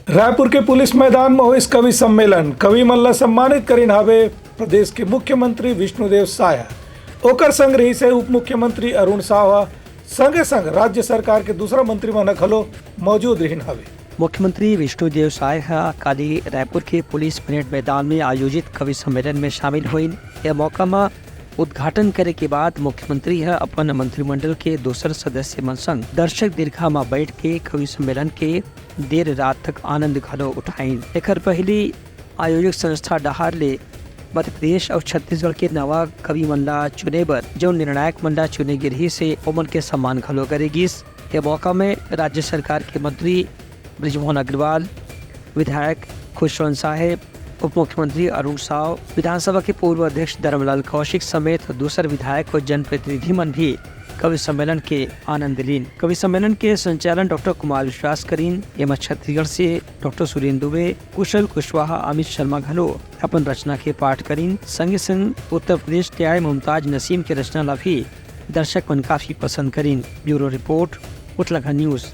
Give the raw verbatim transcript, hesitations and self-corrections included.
रायपुर के पुलिस मैदान में होइस कवि सम्मेलन, कवि मन ला सम्मानित करिन हावे प्रदेश के मुख्यमंत्री विष्णुदेव साय ह। ओकर संग रहिस हे उप मुख्यमंत्री अरुण साव ह, संगे संग राज्य सरकार के दूसरा मंत्री मन ह घलो मौजूद रहिन हावे। मुख्यमंत्री विष्णुदेव साय ह काली रायपुर के पुलिस परेड मैदान में आयोजित कवि सम्मेलन में शामिल होइन। यह मौका म उद्घाटन करे के बाद मुख्यमंत्री ह अपन मंत्रिमंडल के दूसर सदस्य मन संग दर्शक दीर्घा म बैठ के कवि सम्मेलन के देर रात तक आनंद घलो उठाइन। एखर पहिली आयोजक संस्था डहार ले मध्य प्रदेश अउ छत्तीसगढ़ के नवा कवि मन ला चुने बर जउन निर्णायक मन ला चुने गे रहिस हे, ओमन के सम्मान घलो करे गिस। ये मौका में राज्य सरकार के मंत्री बृजमोहन अग्रवाल, विधायक खुशवंत साहेब, उप मुख्यमंत्री अरुण साव, विधानसभा के पूर्व अध्यक्ष धर्मलाल कौशिक समेत दूसर विधायक अउ जनप्रतिनिधि मन भी कवि सम्मेलन के आनंद लीन। कवि सम्मेलन के संचालन डॉक्टर कुमार विश्वास करीन। एमा छत्तीसगढ़ से डॉक्टर सुरेंद्र दुबे, कुशल कुशवाहा, अमित शर्मा घलो अपन रचना के पाठ करीन। संगे संग उत्तर प्रदेश के आए मुमताज नसीम के रचना ला भी दर्शक मन काफी पसंद करीन। Bureau report, Utlaghat news.